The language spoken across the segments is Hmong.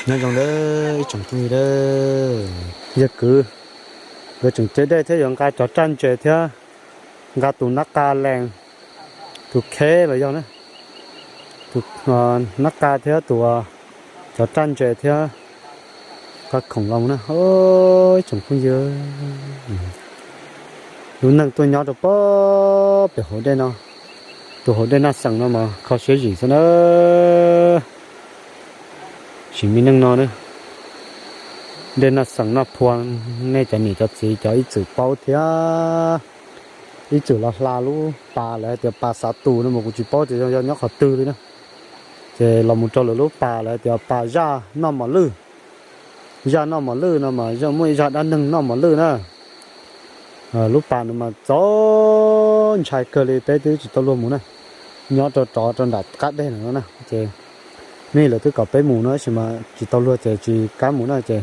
Nyob zoo nawb ib tsoom phooj ywg nawb, yawg kwv nkawd tseem cev dej thiab yuav nqa cov raj ntses thiab nqa tus nab qa lees, tus kheb los yog na, tus nab qa thiab tus, cov raj ntses thiab nqa khoom los na. Ib tsoom phooj ywg, lub neej tuaj nyob rau pem hauv dej no, tus hauv dej Naj Xeem no mas kho siab zim xwb na. Tsis me neej no na, dej Naj Xeem Naj Phua, nej cov niam cov txiv cov ib txwm paub thiab ib txwm los hla lub pas lawv hais tias pas xav tus no mas kuv tsis paub tias yog nyob qhov twg li na. Ces los mus rau lawv lub pas lawv hais tias pas zaj noj mos lwj. Zaj noj mos lwj no mas muaj ib zaj dab neeg noj mos lwj na. Lub pas no mas txaus ntshai kawg li, peb twb tsis tau luag mus na, nyob rau rov rau nram qab deg no na. Ces nej lawv twb kom peb mus no tab sis mas tsis tau luag ces tsis kam mus na. Ces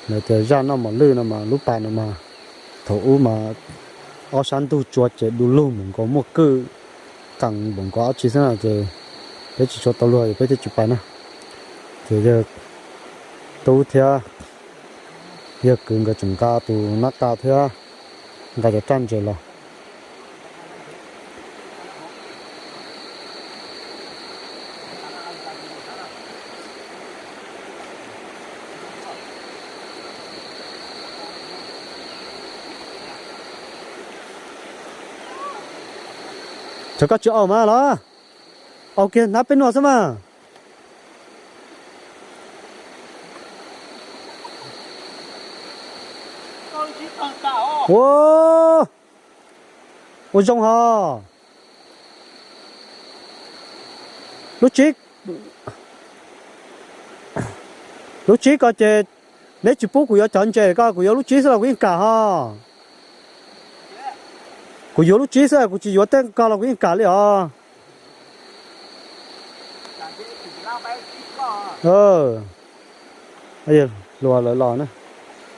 lawv tias zaj noj mos lwj no mas lub pas no mas thaum ub mas ob sab ntug tsua ces du lug npaum nkaus, muaj kwj qees npaum nkaus dab tsi xwb na. Ces peb tsis tshua tau luag es peb thiaj tsis pais na. Ces yawg tub thiab yawg kwv nkawd tseem nqa tus nab qa thiab nqa cov raj ntses los. Cov koj tsis aus mas los? Aus kiag hnab peb noj xwb mas. Ua, ua zoo ho. Lub tsib, lub tsib ko ces neb tsis pub kuv yuav cov ntses ko, kuv yuav lub tsib xwb los kuv yeej kam ho. Kuv yuav lub tsib xwb, kuv tsis yuav tej ko los kuv yeej kam li os. Luag lawv los na,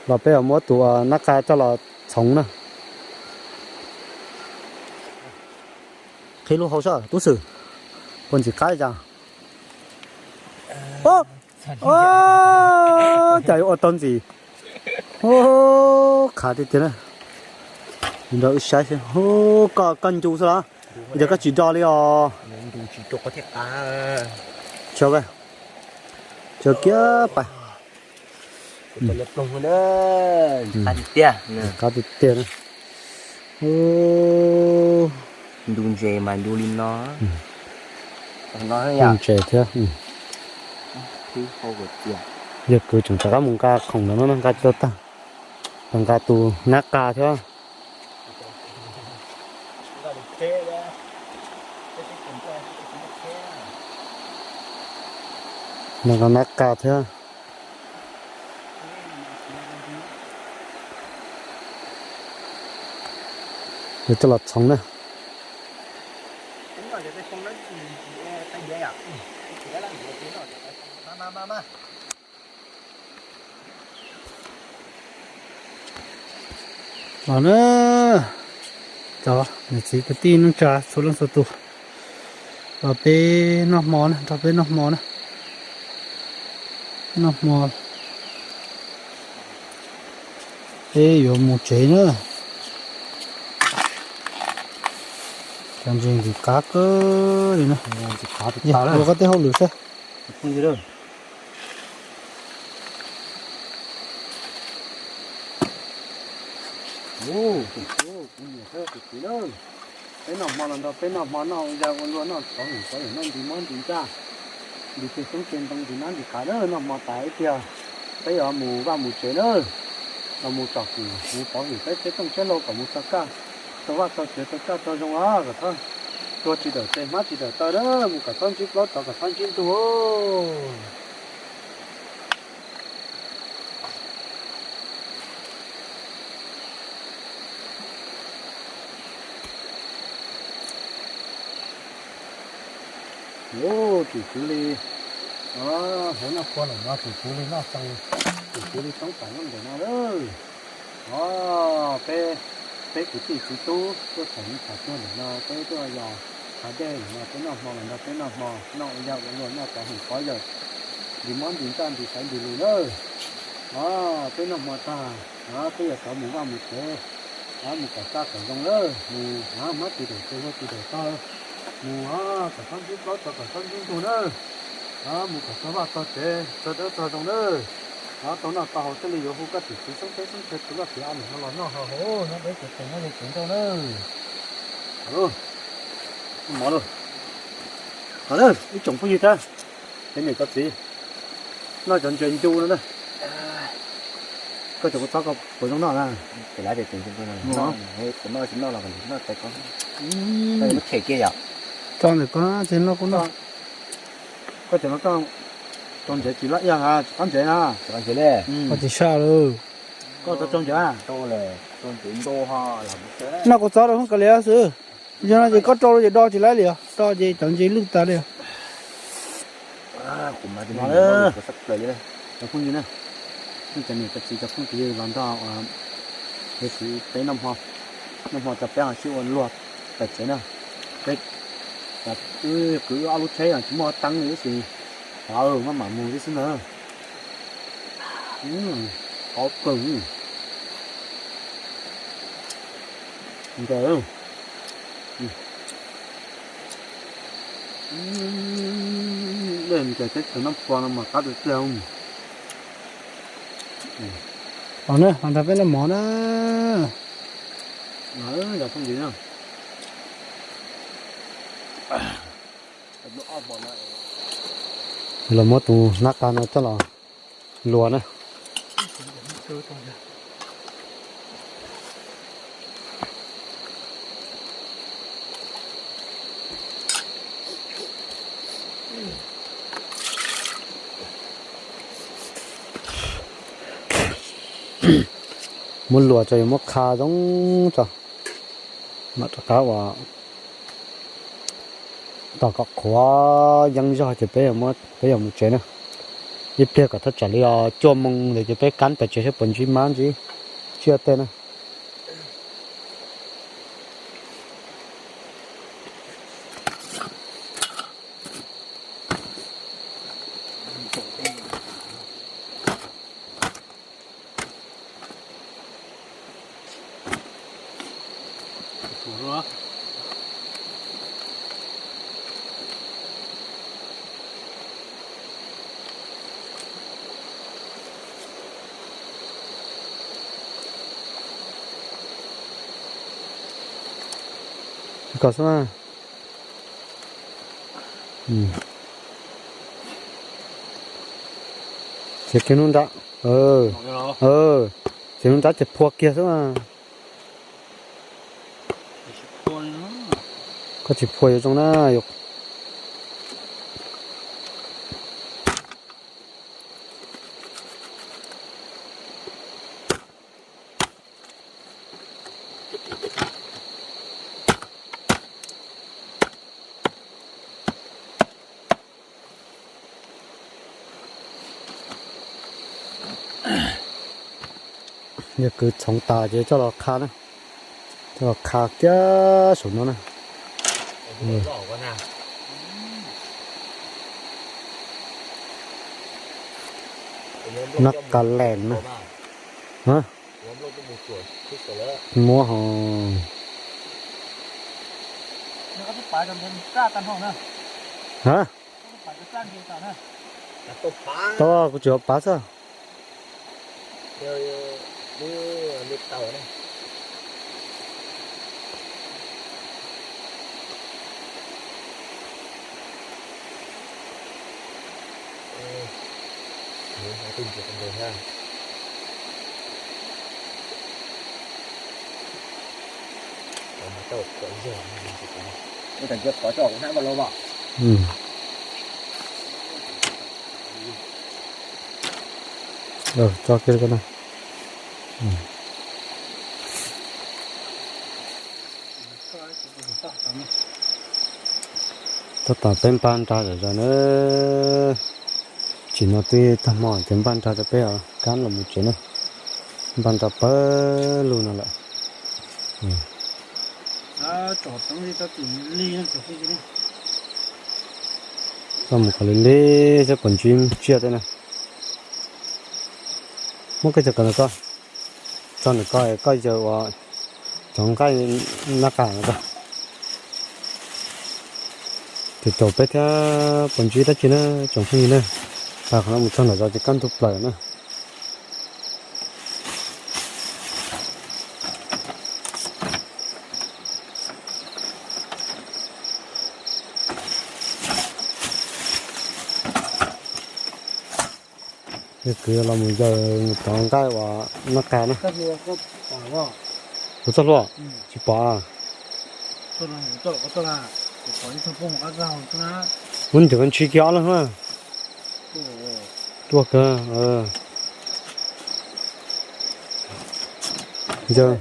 los peb muab tus nab qa coj los txhoov na. Qhib lub hau sab tub xwm, puas ntxim qab li cas? Cas yuav ua tau ntxim. Qhav tiag tiag na. Nrog wb saib, koj ncu xwb los? Yog koj tsis do li os. Tso kiag pais. Qab tiag tiag na. Ntu ntses mas ntu li no. Ntses thiab. Yog kwv tseem rov qab mus nqa khoom ntawm no nqa tsis tau tag, nqa tus nab qa thiab. Nqa nab qa thiab. Yuav coj los txhoov na. Los na, cov niam txiv kwv tij neej tsa txhua leej txhua tus, los peb noj hmo na, nrog peb noj hmo na. Noj hmo, peb yuav mus tsev na. Cov ntses ntxim qab kawg li na. Ua koj tej hauj lwm saib. Peb noj hmo los nrog peb noj hmo, noj ua yog ua luaj, noj tov hwm tov yawm, noj nti muab nti ntsaj, nti tig xoob tig ntoo, nti nab nti qav na, noj hmo tas ib pliag peb yuav mus vaj mus tsev na. Los mus tsom kwm mus tov hwm peb tsev tooj tsev hlau kom mus txog kaj, txog vaj txog tsev txog kaj txog zoo os, kom txhob tuag tsis dawm tes hmab tsis dawm taw na, mus kom txhob ntsib plaub tsov kom txhob ntsib ntug. Tsis kuv li, hauv noj kua lawm no tsis kuv li noj xoo, tsis kuv li toob tam nyob ntawm no lawm. O, peb, peb kwv tij txiv tub tuaj thaum me thaum tuag ntawm no peb tuaj yos hav dej ntawm no peb noj hmo los nrog peb noj hmo, noj ua yaj ua luaj, noj tov hwm pov yawm. Ntis mob ntis ntsaj ntis xaiv ntis lus na. Peb noj hmo tag, peb yuav rov mus vaj mus tsev, mus kom txaj kom zoo na, mus hmab tis daim txag luag tis daim tog, mus kom txhob ntxub plaub tso kom txhob ntxub ntug na, mus kom txog vaj txog tsev txog dawb txog zoo na. Tau noj tau haus thiaj li yuav hu koj tus txiv xeeb teb xeeb chaw tus loj txiv av mus los noj haus, nyob deb tsev tes nyob ze tsev nrauj na. Mov lauj, ib tsoom phooj ywg thiab cov niam cov txiv, noj cov ntses ncu no na. Koj tseem ua txob koj puas zoo noj na? Kuv noj tsis noj los noj tais koj, them kiag yom. Tso ntawm koj tsis noj kuv noj. Koj tseem no koj rau ntsev tsis laj iaj, tsis qab ntsev na. Koj tsis saj lawm. Koj tau rau ntsev. Noj kuv txob rau hoob kav liam xwb. Yog no ces koj rau ces do tsis laib li os, do ces cov ntses lwj tas li os. Cov phooj ywg na, nej cov niam cov txiv cov phooj cov ywg los nrog Hiav Xwm peb noj hmo, noj hmo tso peb ho sib ua luag pem tsev na. Peb kwv wb ob lub tsheb tsis muaj teeb li ib xwm, maj mam mus tib xwb ntag. Qhov kawg. Ncaws, dej ncaws teb chaws Nab Pua no mas qab tiag tiag. Los na, los nrog peb noj mov na. Los muab tus nab qa no coj los luas na. Muab luas tso yuav muab qha zoo tso, mam rov qab ua tos kom qhuav yeeb zog ces peb, peb yuav mus tsev na. Ib pliag kom thaj tsam li cuaj moo ntawd ces peb kab pem tsev saib puas ntsib mab ntsib tsiaj tej na. Kom xwb na. Txiav kiag hnub nrab, txiav hnub nrab ces phua kiag xwb na. Koj tsis phua yuav zoo na. Yog kwv txhoov tas ces coj los qha na, coj los qha kiag saum no na. Nab qa lees na. Muab ho. Ha, tau, kuv tsis hauv pav xwb. Tso kiag ko na. Tab tom peb npaj nra zom zaws na. Tsim no twb tag hmo ces npaj nra rau peb kab los mus tsev na. Npaj nra pawg lug no lawm. Koj mus qhov li li saib puas ntsib tsiaj thiab na. Muab koj cov kawm ntawm koj, tso ntawm koj, koj yawg ua cov nqaij nab qa no. Ces caum peb thiab puas ntsib dab tsi na tsoom phooj ywg na. Pas qhov no mus txog ntawm zos ces kaj ntug plaws na. Yog kwv los mus yawg mus cov nqaij uas noj qab na. Puas txoj hlua? Tsis pom. Muab ntawm ko ntshis kiag ob leeg na. Tuaj kawg. Yawg,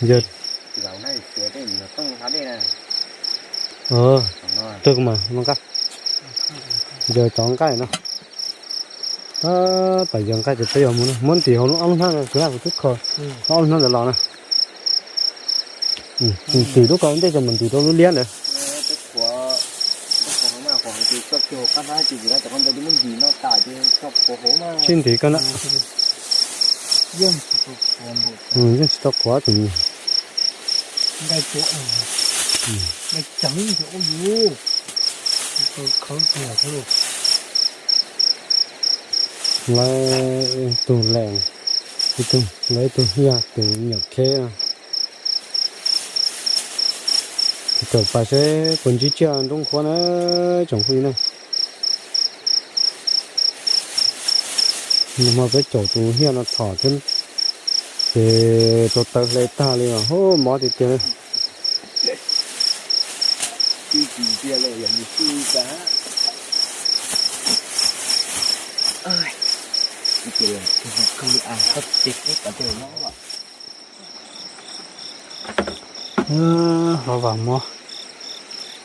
yawg, tuaj kuv mam noj nqaij. Yawg cov nqaij no. Tab tom yawg nqaij ces peb yuav mus na, muab ntim hauv lub ob lub hnab no, kuv laj kuv twb kho ob lub hnab ntawd los na. Ntim lub ko ua ntej ces mus ntim rau lub liab ntawd. Sib ntim koj na. Yeej tsis tau qhuav tus. Lawv tus leej, lawv tus hiaj tus nyuam kheb no. Tus caum pas seb puas ntsib tsiaj nroob qhuav na tsoom phooj ywg na. Nag hmo peb caum tus hiaj no txhom thiab ces rau taw hle tag li os, mob tiag tiag li. Hlob Vam muab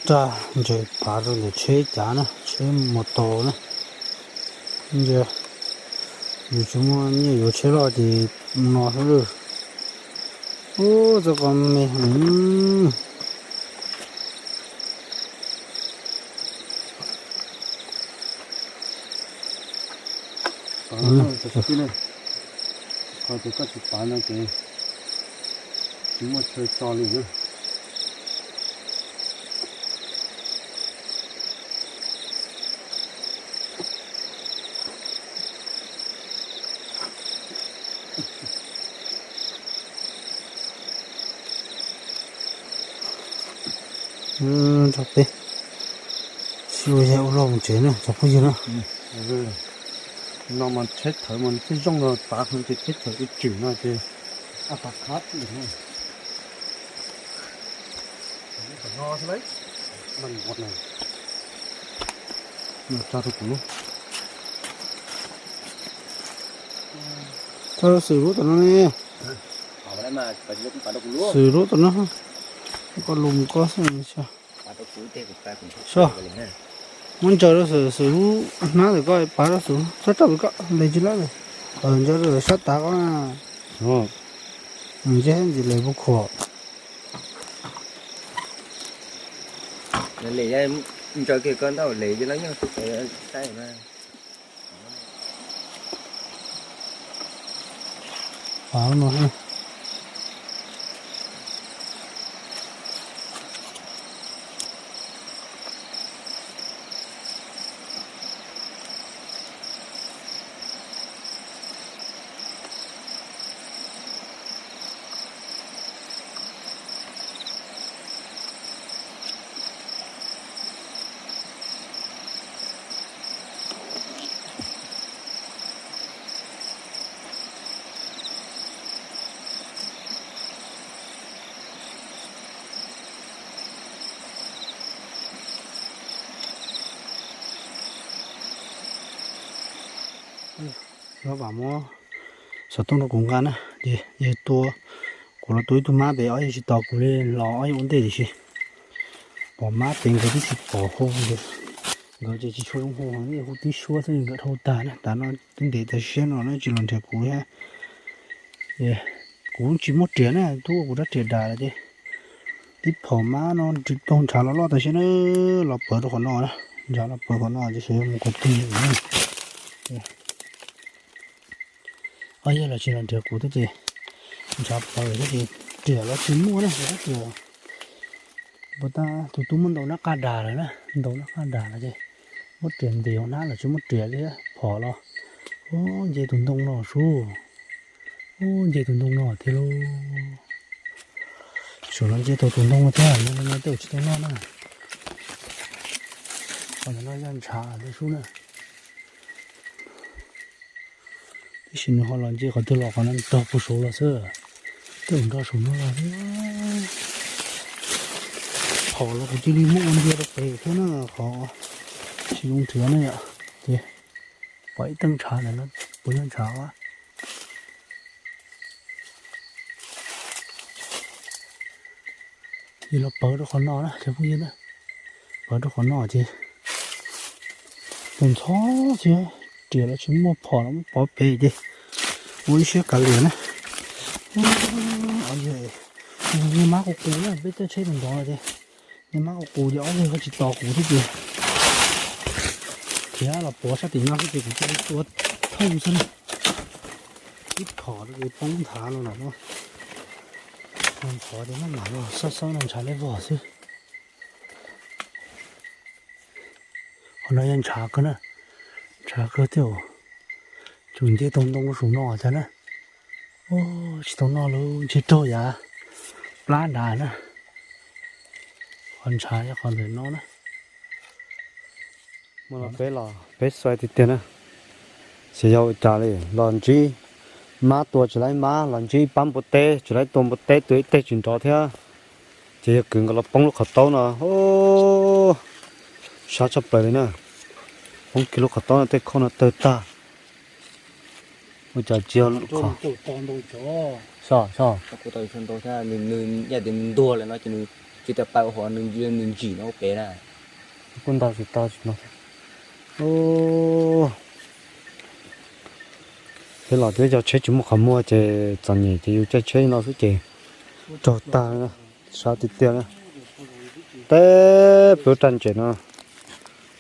raj ntses pav rau ntawm tsheb cav na, tsheb mus taus na. Ntshe yus tsis muaj nyiaj yuav tsheb loj ces mus no xwb lawm. Ub, txoj ko me heev. Qhov tias koj tsis pav no ces tsis muaj chaw tso li na. Nrog peb xyuas yawg ua luaj mus tsev na tsoom phooj ywg na. No mas tsheb thawv mas tib zoo no tav heev ces tsheb thawv ib tswm no ces a pas khab tim no. Tso xwm lub tom no ne. Xwm lub tom no. Koj lus mus koj xwb. Muab ntsaws rau xwm lub hnab ntawm koj pav rau xwm txhob rau pem koj, ntes tsis lawm. Ntsaws rau sab tav koj na. Ntsej ntsis les puas khuam. Ntsaws kiag koj ntawm les ces lawv nyob saib na. Hlob Vam muab xov tooj rau kuv nqa na, ces yawg tua, kuv los tua ib tug mab pem, ob yawg tsis tos kuv li los ob yawg ua ntej tiam sis pom mab pem nkawd twb tsis pom hu, nkawd ces tsis tshua zoo hu, hu tib suab xwb nkawd dhau tag na. Tav no twb ntev tas siab no na tsis los nrhiav kuv thiab. Kuv tsis muaj riam na, twb ua kuv rab riam das lawm ces Tib phom mab no taug ntshav los loj tas siab na, los pawv rau qhov no na. Ntshav los pawv qhov no ces xyov yog mus qhov twg. Ob yawg los tsis los nrhiav kuv thiab ces ntshav pawv thiab ces riam los tsis muaj na, riam puas tas tus tub muab ntaus nab qaj das lawm na, ntaus nab qaj das lawm ces muab riam ntim hauv hnab los tsis muaj riam li, phom los. Ub, nce tus ntoo no sub. Ub, nce tus ntoo no thiab lauj. Saum no nce tau tus ntoo no thiab, no no tej zaum tsis tau noj na. Qhov no yog ntshav thiab sub na. Tab sis nws ho los nce qhov twg los qhov no nrog puag saud los xwb. Tej zaum nrog saum no los thiab. Phom los kuv cia li muab ua ntia rau pem thiab na, qhov tsis zoo nrhiav na yom. Ces pom ib teeg ntshav ntawm no, puas yog ntshav a? Ces los pawv rau qhov no na cov phooj ywg na, pawv rau qhov no ces tus ntxhov thiab, riam los tsis muaj, phom los muab pov pem ces ua ib siab kav liam na. Nyias mab qus qus na, peb caij tsheb ntov ntov ces nyias mab qus qus ces ob yawg ho tsis tos kuv thiab ces khiav los pov sab tim no xwb ces kuv cia li tua thauj xwb na. Ib phom rau ces poob nthav los lawm no. Ntxhov ces maj mam los xawb xawb no ntshav liab vog xwb. Qhov no yog ntshav kawg na, ntshav kawg thiab. Tseem nce tau ntoo saum no cas na. Tsis tau noj lawm, ntshe raug yav plab nrad na. Qhov ntshav yog qhov ntawm no na. Muaj no peb los peb xuav tiag tiag na. Xyov yog ua cas li, los ntsib mab tua tsis laib mab, los ntsib pab npua teb tsis laib tua npua teb, tua ib teg tsis nrov thiab. Ces yog kwv nkawd los poob lub qhov taub no, sab tshaj plaws li na. Poob kiag lub qhov taub no tej khauj no tawg tag. Ua cas tsis yog lub qhov, soj soj. Nws yam tias nws ntuag lawm no ces nws tsis tau pab ua hauv, nws ntsim no pem na. Kuj ntaus tsis tau tsis no. Peb los twb cov tsheb tsis muaj qhov muag ces txom nyem ces yus caij tsheb no xwb ces raug tag, sab tiag tiag na. Teb peb raj ntses no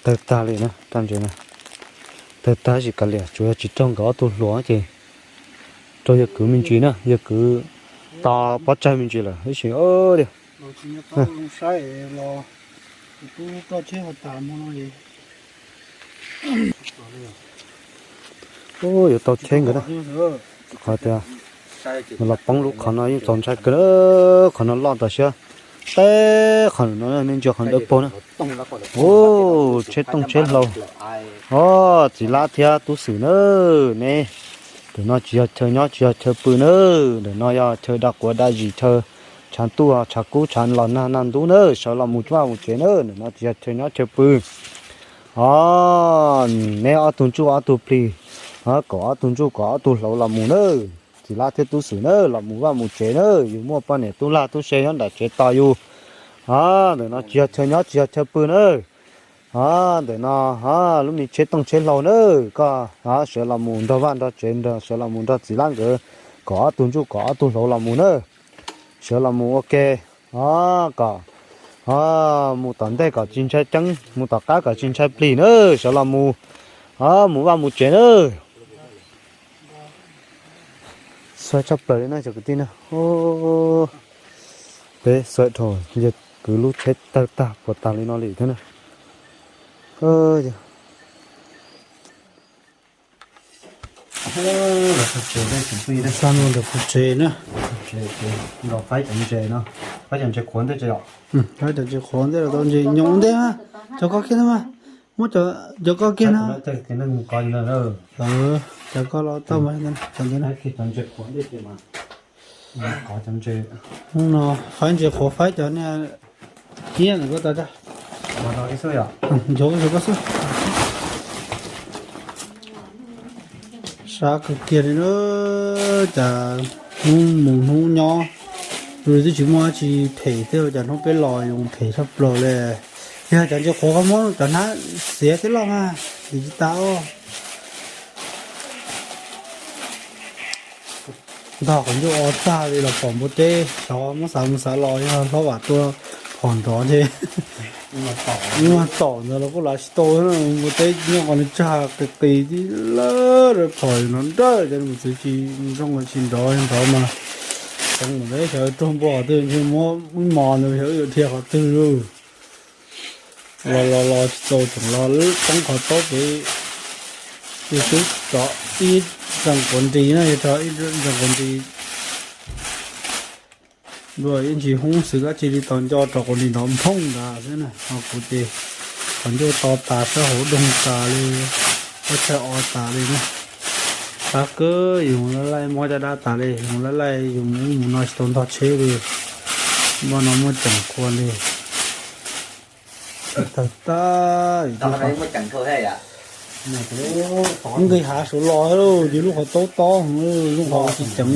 tawg tag li na, raj ntses na tawg tag sis kav liam, tsuas yog tsis raug nkawd ob tug hluas ces raug yawg kwv me ntsis na, yawg kwv tau pob tsag me ntsis lawm ib sim tiag. Ub, yuav tau cheb nkawd na. Qhov tias nkawd los poob lub qhov no yeej txaus ntshai kawg, qhov no loj tas siab. Teb qhov no nej ntsia qhov dawb paug na. Ub, tsheb tooj tsheb hlau. Os, txiv lab thiab tub xwm na, neb ntawm no tsis yog chaw nyob tsis yog chaw pw na, ntawm no yog chaw da quav da zis, chaw tshav ntuj tshav kub tshav los nag nag ntub na, sawv los mus vaj mus tsev na, ntawm no tsis yog chaw nyob chaw pw. Os, neb ob tug ntsuj ob tug plig, kom ob tug ntsuj kom ob tug hlau los mus na, txiv lab thiab tub xwm na, los mus vaj mus tsev na, yus muaj poj niam tub lag tub se nyob nram tsev tos yus. Os, ntawm no tsis yog chaw nyob tsis yog chaw pw na. Os, ntawm no, os, lub me tsheb tooj tsheb hlau na, koj, os, sawv los mus nrog vaj nrog tsev, sawv los mus nrog txiv lab nkawd, kom ob tug ntsuj kom ob tug hlau los mus na, sawv los mus ua ke, os, kom, os, mus tom ntej kom tsis ntshai ceeb, mus tom qab kom tsis ntshai plig na, sawv los mus, os, mus vaj mus tsev na. Xuav tshaj plaws li na cov kwv tij na. Peb xuav dhau yawg kwv lub tsheb tawg tag puas tag li no li thiab na. Tag no ntawm kuv tsev na. Faib cov ntses no, faib cov ntses qhuav ntej, faib cov ntses qhuav ntej los tau ntses nyoos ntej. Cov ko kiag na mas, muab cov ko kiag na. Cov ko los tau mas, cov ntses qhuav ntej. Hnub no faib ntses qhuav faib cov niag nyiaj ntawm ko tas, nchuav koj xwb. Sab kawg kiag li na, cas hnub mus hnub nyob, twb tsis muaj tsis phem thiab, cas hnub peb los yuav phem tshaj plaws li. Yog cov ntses qhuav koj muab cov hnab xiav thiab loj mas, dim tsis tas os. Ntog qhov ncauj o tag li los pom npua teb, xyov muab xav mus xav los yog hlob Vam tua phom nrov ces, mas tom ntawd los kuj lav tsis tau, npua teb nyob qhov nws tsag qis qis tib lawv rau phom no nrawj ces mus txwv tsis zoo tsis nrov nrov mas, xyov mus ntawd xyov raug npua qhov twg ntshe muab ib mos ntawd xyov yuav dhia qhov twg lauj. Los los los tsis tau tseem los poob qhov taub ces, yog twb tso ib ntsees quav nris na, yog tso ib ntsees quav nris dua ib ntsis hoob xwb dab tsi li tau nco rau quav nris nrov nphooj ntawd xwb na ho kuv ces qhov ncauj to tas sab hauv doog tas li, ob tshaj o tas li na. Qab kawg yus laij laij muab caj dab tas li, yus laij laij yus mus ub mus no tsis tau ntog tsheb li. Npaj no muaj ceem qhua li. Tawg tag. Nqis hav saud los ces lub qhov taub tob heev, lub qhov tsis ceev.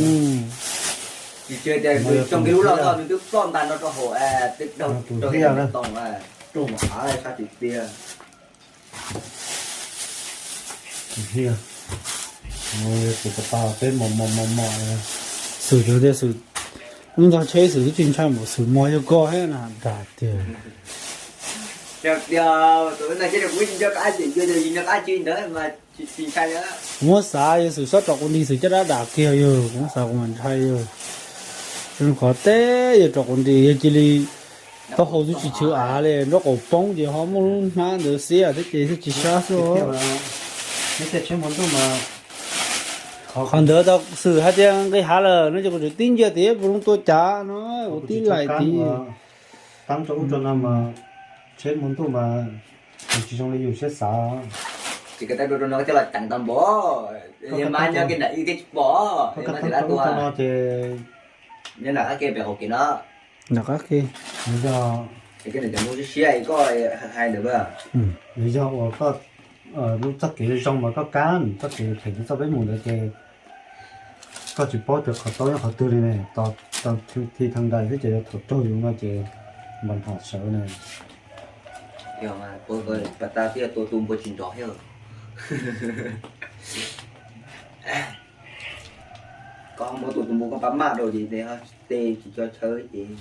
Tus pab peb mos mos mos mos, Xwm tias Xwm, lub ntog tsheb Xwm twb tsis ntshai npaum Xwm mos yog koj thiab na, dag tiag. Kuv muab xav yog Xwm sab rov kuv nti Xwm caj dab dam kiag yog kuv muab xav kuv mam ntshai yog. Qhov teb yog rov kuv nti yog cia li taub hau twb tsis chwv av li, nraub qaum poob ces ho muaj lub hnab ntawd xiab thiab ces thiaj tsis sab xwb. Qhov ntawd tau Xwm hais tias nqis hav lawm no ces kuv tseem tib ncia tias puas zoo tua cas no, kuv tib laim tid. Tsheb muaj ntuj mas tsis zoo li yus siab xav. Ces koj tab rau no coj los ceev tau npaum, mas nyob kiag nram ib teb tsis pom, mas tab tuaj no ces nyob nram qab ke pem qaum kev no. Nram qab ke. Nws yog, es koj niam cov mus siab siab koj hais ntawd. Nws yog uas koj lub txoj kev zoo mas koj kab txoj kev phem txoj peb mus ntawd ces koj tsis paub tias qhov taub nyob qhov twg li ne. Tos thi thaj nrais xwb ces yog thaum raug yus no ces npam ntham sawv na. Yog mas, pas tas thiaj tua tus npua tsis nrov thiab. Koj muab tus tus npua koj pab maj rau ces tes tsis co chaw ces.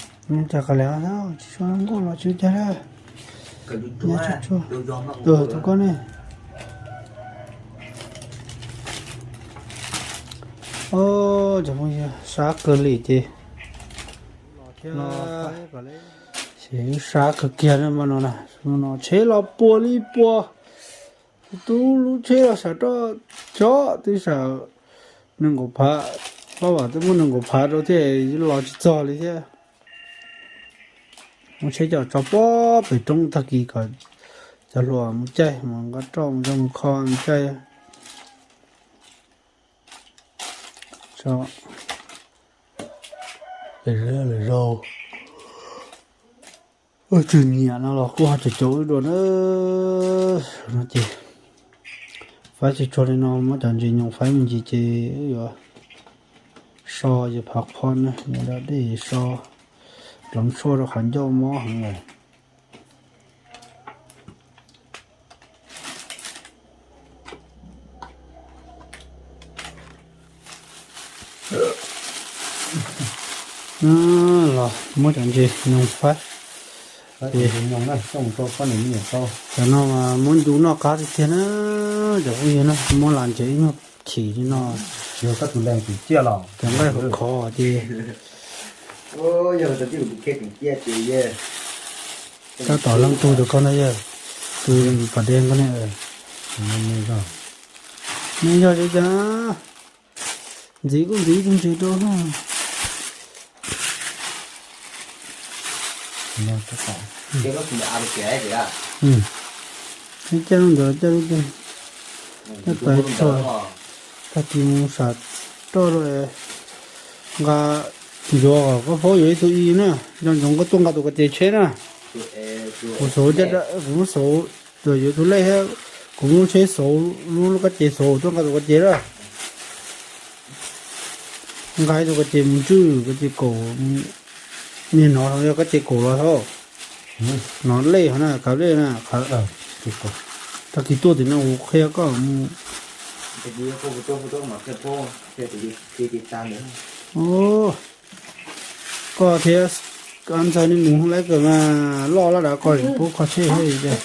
Cas ka le tsis so nkuaj los tsis cas la. Tus koj ne. Cov phooj ywg, sab kawg li ces, ces sab kawg kiag na, no tsheb los puas li puas. Tub lub tsheb los sam roj, tsob twb sam nees nkaum phav, pab vam twb muaj nees nkaum phav rau thiab los tsis txog li thiab. Muab tsheb coj tso pob pem roob tag kis kom cov hluas mus caij mus nqa roj mus zoo mus kho mus caij. Tso, lawm zaug. Ua tswg nyiam no los kuj ho tseem caum wb dua na. No ces faib tsuag tsuag li no muab cov ntses nyoos faib me ntsis ces yuav so ces phav qho na, yuav da dej so, pleev tshuaj rau qhov ncauj mob heev lawm. Los muab cov ntses nyoos faib. Cov no mas muab ncu noj qab tiag tiag na, cov phooj ywg na, muab las ntsev ib nyuag chim li no. Yog koj tus leeg tus ciaj los cov nqaij khov khov ces. Tab tom leej tug rau koj na yog, tus pas dej koj ne. Nej yog li cas? Ntxiv kuj ntxiv tus ntses rau na. Caij ntawd caij lub, tag kis mus sam roj rau, nqa, ntsuav kom koj paub yuav ib tug i na, nco ntsoov koj tuaj nqa tus ko ces tsheb na. Kuv xauv, kuv lub xauv, yuav tus lej thiab, kuv muab lub tsheb xauv, lub ko ces xauv tuaj nqa tus ko ces na. Nqa ib tug ko ces mus ntswj ko ces kaum, niag no yog ko ces kaum los thaub. No lej hov na, kav lej na. Tag kis tuaj tim no kuv qhia koj mus. Qhia tus, qhia tus tag ntawd. Ub, koj thiab Ntxawg nej mus laib kawg mas, loj laj dav koj pub koj tseg thiab li cas.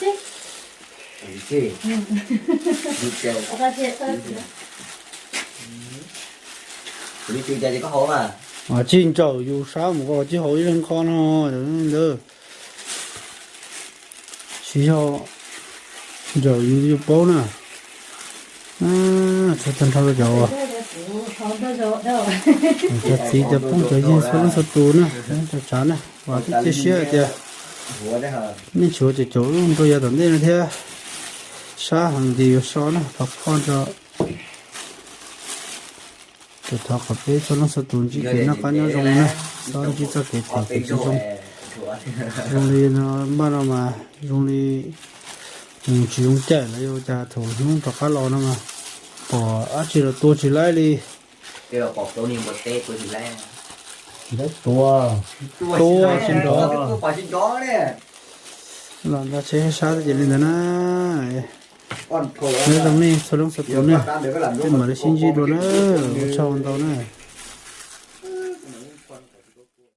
Tsis ntsaum yus sab mus koj tsis haus ib leeg qho no ntawd. Tsis yog ntsaum yus yuav paub na. Txog tag nrho cov, cov txiv cov phooj cov ywg txhua leej txhua tus na, cov tsav na, vam thiab cia siab hais tias nej tsuav cov caum lub nrog yav tom ntej no thiab. Sab heev ces yuav so na, thov phoj ntso. Ces thov kom peb txhua leej txhua tus ntsib kev noj qab nyob zoo na, txhob ntsib txoj kev phem kev tsis zoo. Zoo li no, npaj no mas zoo li mus tsis zoo caij los yog cas, thaum hnub rov qab los no mas pom dab tsi los tua tsis laib li. Tua, tua tsis nrov. Los nta tsheb sab sab ces li ntawd na. Nyob zoo nej txhua leej txhua tus na, peb mam li sib ntsib dua na, ua tsaug ntau na.